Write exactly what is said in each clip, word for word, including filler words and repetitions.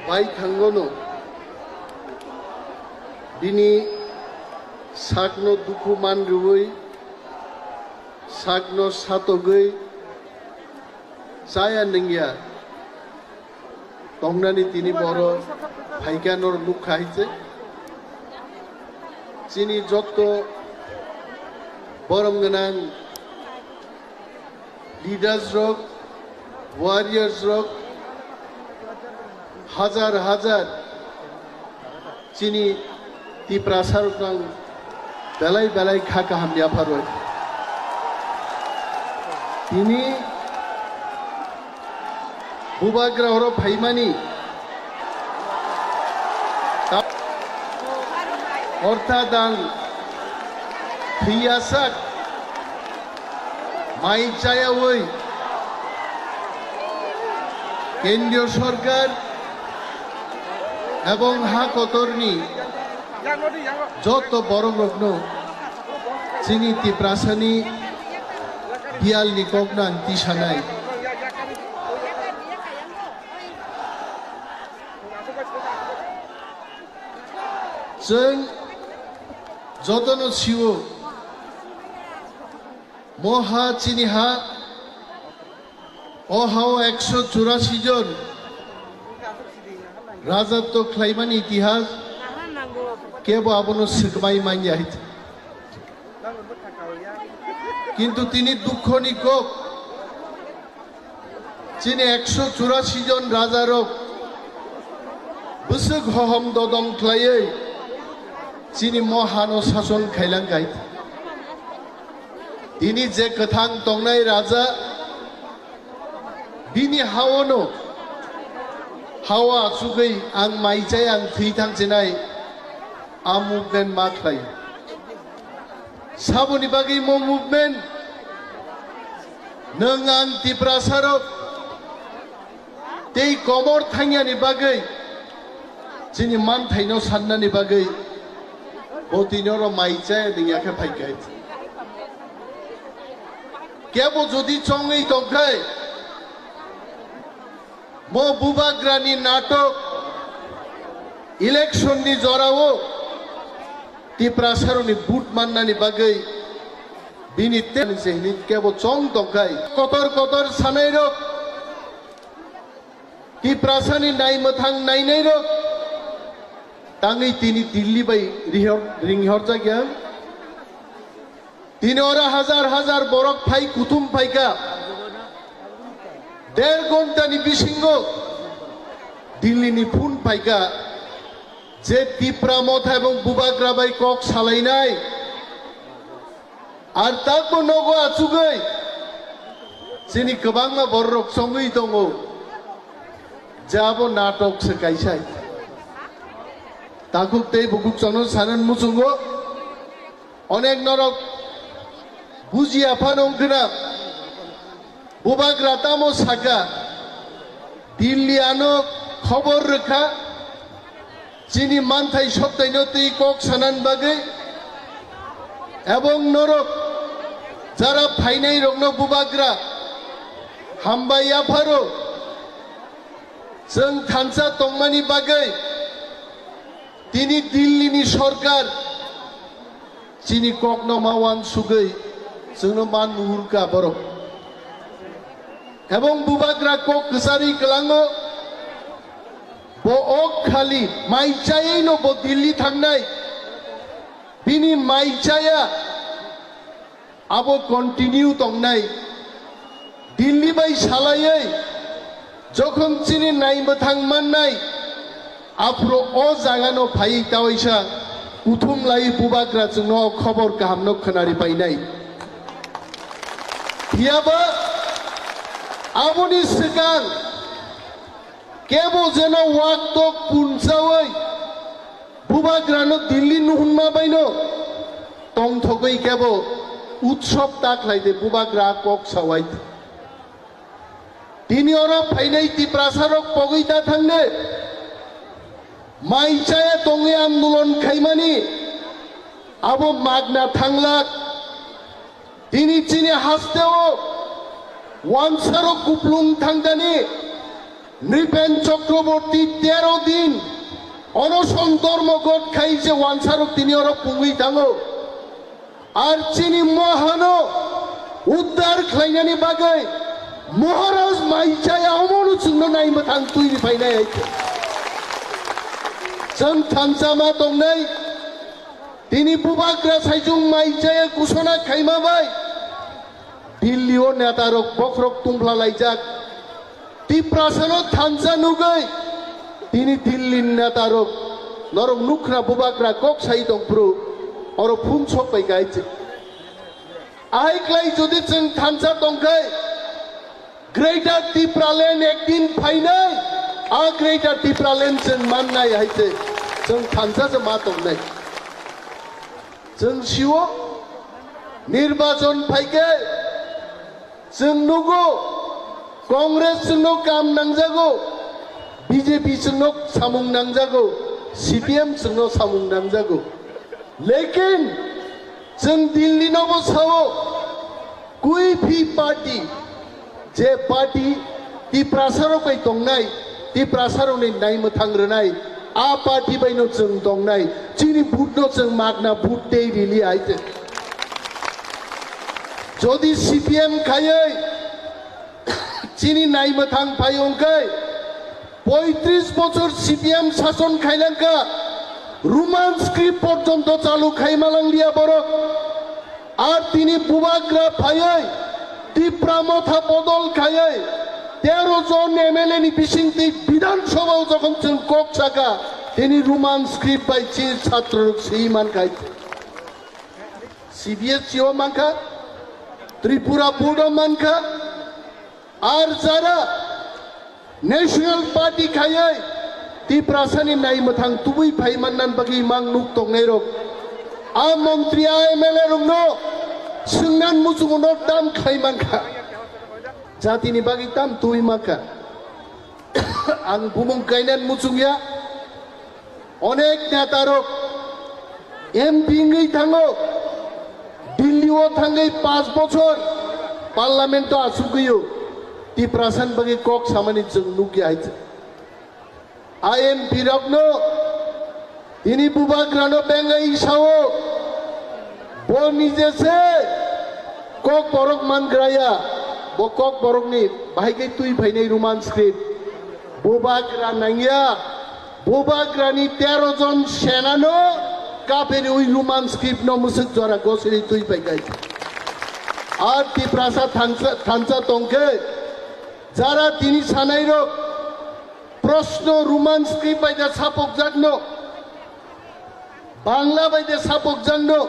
Bai thangono bini sakno dukhu man rwui, sakno satogwi chaya nungya tongnani tini boro phaikha nor nukha hai se. Chini jotto borom gwnang leaders rok, warriors rok, hajar hajar chini Tiprasa rok ang belai belai kha kaham yapharwi. Tini bubagra oro phaimani ortha dang thwiyasak mai chayawi kendriyo sorkar ebong ha kotorni joto borok rokno chini Tiprasani biyalni kokno ang tisanai. Chwng jotono sio, mo ha chini ha, o hao ekso churasi jon rajatw khlaimani itihas kebo abono swkmai manya. Kintu tini dukhoni kok, chini ekso churasi jon rajarok bwswk hohom dodom khlaiwi chini mo hano sason khailang khai. Tini je kwthang tongnai raja, bini haono, hao achugwi ang mai chai, ang thwi thang chinai, a movement ma khlai. Saboni bagwi mo movement, nwng ang Tiprasarok tei komor thangyani bagwi, chini manthaino sannani bagwi, bo tini oro mai chaya nungya khe phai khe. Kebo jodi chongwi tongkhai, mo bubagrani natok, election ni jorao Tiprasaroni vote mannani bagwi bini ten se hini kebo chong tongkhai. Kotor kotor sanairok, Tiprasani naimwthang nainairok tangwi tini Delhi bai rihor-, ringhorjakya. Tini oro hajar hajar borok phai kuthum phaikha. Der ghontani bisingo Delhi ni phone phaikha je Tipra Motha ebong bubagra bai kok salainai. Ar takbo nogo achugwi chini kwbangma bororok chongwi tongo je abo natok se kaisa. Takhuk tei bukhuk chwngno sanan muchungo. Onek norok bujiya phano wngkhwna. Bubagra tamo saka, Delhi ano khobor rwkha, chini manthai soktaino twi kok sanan bagwi, ebong norok jara phainai rokno bubagra hambai yapharo, chwng thansa tongmani bagwi tini Delhi ni sorkar chini kokno ma wansugwi chwngno man muhurkha borok. Ebong bubagra kok kwcharwi kwlango, bo ok khali mai chaywi no bo Delhi thangnai, bini mai chaya abo continue tongnai. Delhi bai salaiwi jokhon chini naimwthang mannai, aphuru o jagano phaiwi tawaisa kuthum lai bubagra chwngno o khobor kahamno khwnari painai. Phiyaba aboni swkang kebo jeno waktok punchawi bubagrano Delhi nuhunma baino tongthogwi kebo utsob ta khlaide bubagra kok sawai. Tini oro phainai Tiprasarok pogwi ta thangde, mai chaya tongwi andolon khaimani abo magna thanglak. Tini chini hasteo wansarok kuplung thangdani, Nripen Chakraborty tero din onoson dormo got khai je wansarok tini oro pungwi thango. Ar chini mohano uddar khlainani bagwi Maharaj Maichaya omono chwngno naimwthang twi ri phainai hai khe. Chwng thansa ma tongnai, tini Bubagra Saichung Maichaya kusona khaima bai Delhi o neta rok bokhorok tungphla laijak. Tiprasa no thansa nugwi tini Delhi ni neta rok norok nukhna Bubagra kok sai tong phuru oro phung sok bai kai che. Ahai klai jodi chwng thansa tong khai Greater Tipraland ekdin phainai, a Greater Tipraland chwng mannai hai se chwng thansa se ma tongnai. Chwng sio nirbachon phaikhe chwng nugo Congress chwngno kam nangjago, B J P chwngno samung nangjago, C P M chwngno samung nangjago. Lekin chwng Delhi nobo sao, kui phi party, je party Tiprasa rok bai tongnai, Tiprasa rokni naimwthang rwnai, a party bai no chwng tongnai, chini vote no chwng magna vote tei rili hai te. Jodi C P M khaiwi chini naimwthang phai wngkhe, poitris bochor C P M sason khailangkha, Roman script porjonto chalu khai malanglia borok. Ar tini Bubagra phaiwi Tipra Motha bodol khaiwi tero jon M L A ni bisingtwi Bidhan Sabha o jokhon chwng kok saka, tini Roman script bai chini chhatro rok swi man khai. C B S E o mankha, Tripura Board o mankha, ar jara National Party khaiwi Tiprasani naimwthang tubui phai mannan bagwi mang nuk tongnai rok. A montri, a M L A rokno swngnan muchungo no tam khai mankha. Jatini bagwi tam tubui mankha. Ang bumung kainan muchungya. Onek neta rok M P wngwi thango, Delhi o thangwi panch bochor parliament o achugwi o, Tiprasa ni bagwi kok samani chwng nukya hai se. A M P rokno tini Bubagrano bengwi sao, bo nije se kok borok mangraya, bo kok borokni bahai khe twi phainai Roman script. Bubagra nangya, Bubagrani tero jon senano kaperi ui Roman script no musuk jora gosiri twi pai kai. Ar Tiprasa thansa, thansa tongkhe jara tini sanai rok proshno Roman script bai da sapok jakno. Bangla bai de sapok jangno.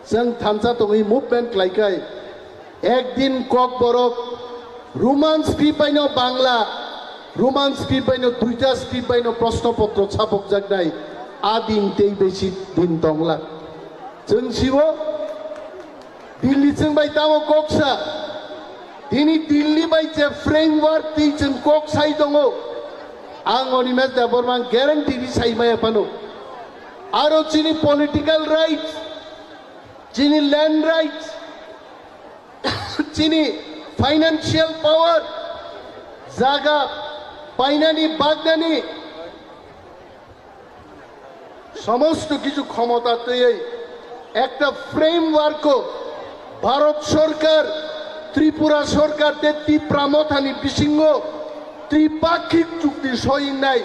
Chwng thansa tongwi movement khlaikai. Ekdin Kokborok Roman script baino Bangla, Roman script baino duita script baino proshno potro sapok jaknai. A din tei besi din tongla. Chwng sibo Delhi chwng bai tamo koksa. Tini Delhi bai je framework twi chwng kok sai tongo. Ang Animesh Debbarma ang guarantee ri sai maya phano. Aro chini political rights, chini land rights, chini financial power, jaga painani bagnani সমস্ত কিছু ক্ষমতা twiwi একটা framework o Bharat Sarkar, Tripura Sarkar tei Tipra Mothani bisingo tripakhik chukti soinai.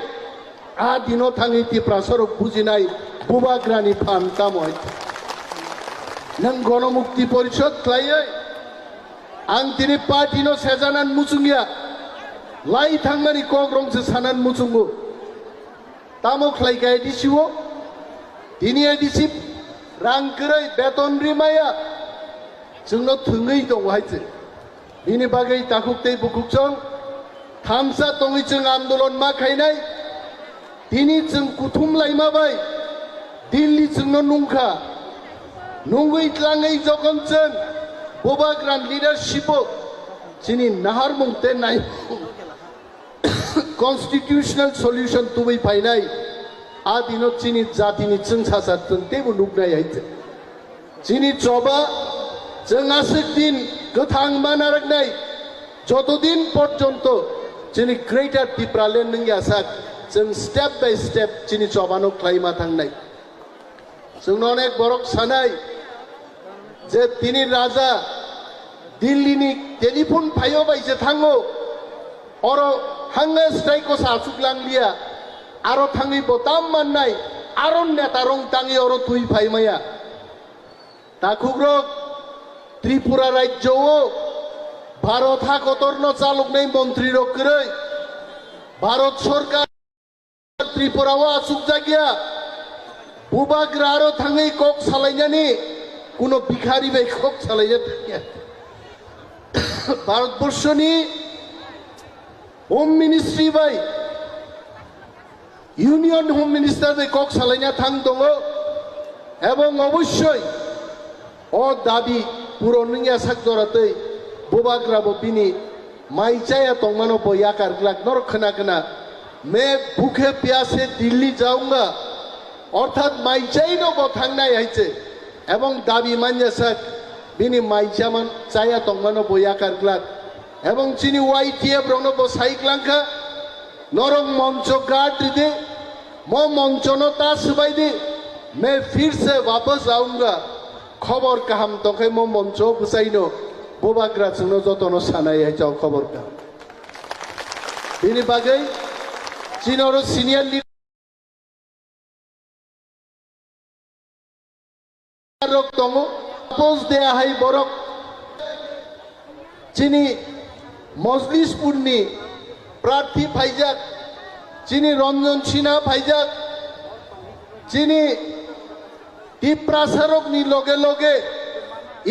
A dino thangwi Tiprasarok bujinai Bubagrani phan tamo hai. Nwng Gonomukti Porishod khlaiwi ang tini party no sejanan muchungya, lai thangmani kok rong se sanan muchungo. Tamo khlai kha A D C o? Tini A D C rang kwrwi beton rimaya chwngno thwngwi tongo hai se. Bini bagwi takhuk tei bukhuk chwng thansa tongwi chwng andolon ma khainai. Tini chwng kuthum laima bai Delhi chwngno nungkha. Nungwi tlangwi jokhon chwng Bubagrani leadership o chini naharmung tei nai constitutional solution tubui phainai, a dino chini jatini chwngsacha chwng teibo nuknai hai se. Chini choba chwng aswk din kwthang ma narwknai, joto din porjonto Chini Greater Tipraland wngya sak, chwng step by step chini chobano khlaima thangnai. Chwngno onek borok sanai je tini raja Delhi ni telephone phaio bai se thango, oro hanga strike o sa asuk lang liya, aro thangwi bo tam mannai, aro neta rong tangwi oro twi phai maya. Takhukrok, Tripura rajyo o Bharat ha kotorno chaloknai montri rok kwrwi, Bharat sorkar Tripura o achukjakya, bubagra aro thangwi kok salainani kuno bikhari bai kok salaina thangya. Bharat borshoni Home Ministry bai Union Home Minister bai kok salaina thang tongo, ebong obossoi o dabi puron wngya sak jora tei bubagra bo bini mai chaya tongmano bo yakar glak. Norok khna khna, "Main bhukhe pyase Delhi jaunga," orthat mai chaino bo thangnai hai se, ebong dabi manya sak bini mai chaman chaya tongmano bo yakar glak, ebong chini Y T F rokno bo sai glangkha. Norok moncho guard ridi, mo monchono ta swbai di, "Main phir se wapas aunga." Khobor kaham tongkhe mo moncho bwsaino bubagra chwngno jotono sanai hai chao khobor kaham. Bini bagwi chini oro senior leader rok tongo, post de ahai borok chini Mojlispurni prarthi phaijak, chini Ranjan Sinha phaijak, chini Tiprasarokni loge loge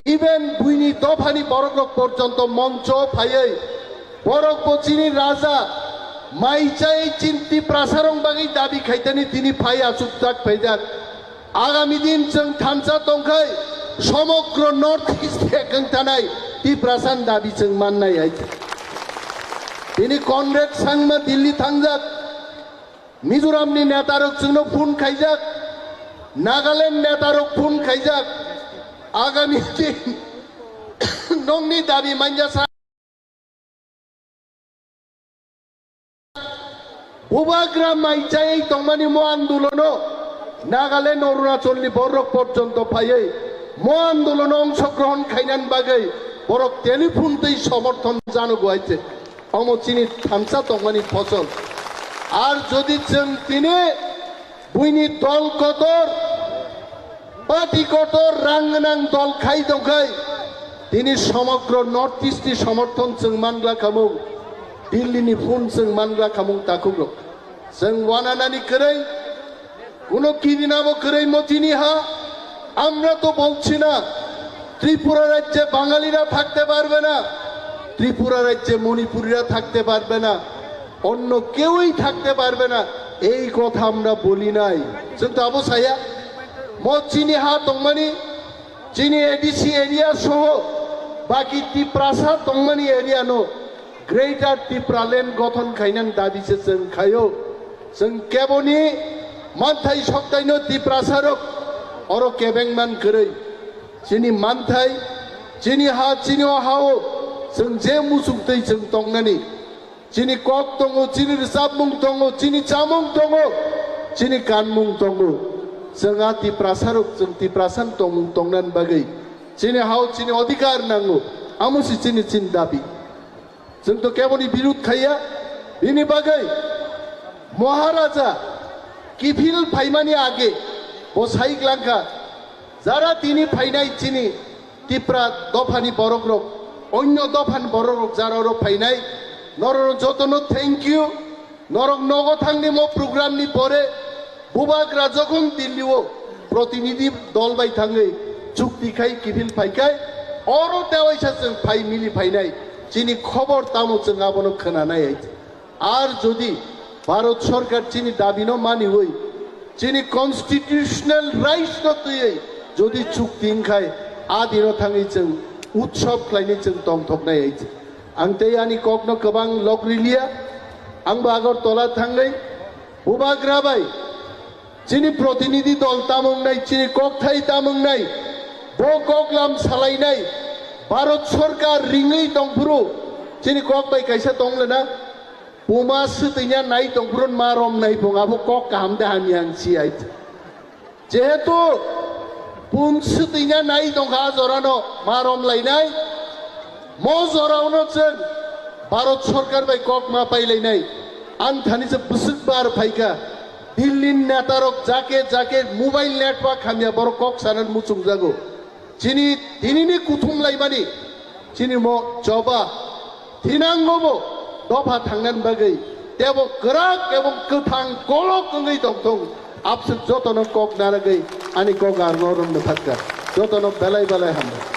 even buini dophani borokrok porjonto moncho phaiwi borok bo chini raja mai chai chin Tiprasarok bagwi dabi khaitani tini phai achukjak phaijak. Agami din chwng thansa tongkhai somogro North East ekeng tanai Tiprasan dabi chwng mannai hai. Tini Conrad Sangma Delhi thangjak. Mizoramni netarok chwngno phone khaijak, Nagaland netarok phone khaijak, agami din nongni dabi manya sa bubagra mai chayai tongmani mo andolono Nagaland, Arunachalni borok porjonto phaiwi mo andolono ongshogrohon khainani bagwi borok telephone tei somorthon jano guaite. Omo chini thansa tongmani phosol. Ar jodi chwng tini buini dol kotor, party kotor, rang gwnang dol khai tongkhai, tini somogro North East ni somorthon chwng mangla khamung, Delhi ni phone chwng mangla khamung takhukrok. Chwng wananani kwrwi, kuno kirinabo kwrwi mo chini ha, আমরা তো বলছি না ত্রিপুরা রাজ্যে বাঙালিরা থাকতে পারবে না, ত্রিপুরা রাজ্যে মণিপুরিরা থাকতে পারবে না, অন্য কেউই থাকতে পারবে না, এই কথা আমরা বলি নাই। Chwng to abo saya, mo chini ha tongmani, chini A D C area soho, baki Tiprasa tongmani area no Greater Tipraland gothon khainani dabi se chwng khaio. Chwng keboni manthai soktaino Tiprasarok oro kebengman kwrwi. Chini manthai, chini ha, chini o ha-o chwng je muchuk twi chwng tongnani. Chini kok tongo, chini rwchapmung tongo, chini chamung tongo, chini kanmung tongo. Chwng a Tiprasarok, chwng Tiprasan tongmung tongnani bagwi chini ha-o chini odhikar nango. Amo si chini, chini dabi. Chwng to keboni birud khaiya, bini bagwi Maharaja kiphil phaimani age bo sai glangkha, jara tini phainai chini Tipra dophani borokrok, onyo dophani borokrok jara oro phainai, norokno jotono thank you. Norok nogo thangni mo program ni pore bubagra jokhon Delhi o protinidhi dol bai thangwi chukti khai kiphil phaikhai, oro tewaisa chwng phai mili phainai, chini khobor tamo chwng abono khwnanai hai. Ar jodi Bharat Sorkar chini dabino maniwi, chini constitutional rights no twiwi jodi chukti wngkhai, a dino thangwi chwng utsob khlainwi chwng tongthoknai hai. Ang tei ani kokno kwbang lok riliya, ang bo Agartala thangwi bubagra bai chini protinidhi dol tamo wngnai, chini kokthai tamo wngnai, bo koklam salainai, Bharat Sorkar ringwi tongphuru chini kok bai kaisa tong lena, Puma swtwina nai tongphuru ma romnai pung abo kok kaham de hamya ang si ai. Jehetu pum swtwina nai tongkha a jorano ma romlainai, mo jorano chwng Bharat Sarkar bai kok ma pailainai. Ang thani se bwswk bar phaikha, Delhi ni netarok jake jake mobile network hamya borok kok sanan muchungjago. Chini tinini kuthum laimani, chini mo choba thinangobo dopha thangnani bagwi tebo kwrak ebong kwthang kolok wngwi tongthung. Abswk jotono kok naragwi ani kok arno romno thakka. Jotono belai belai hambai.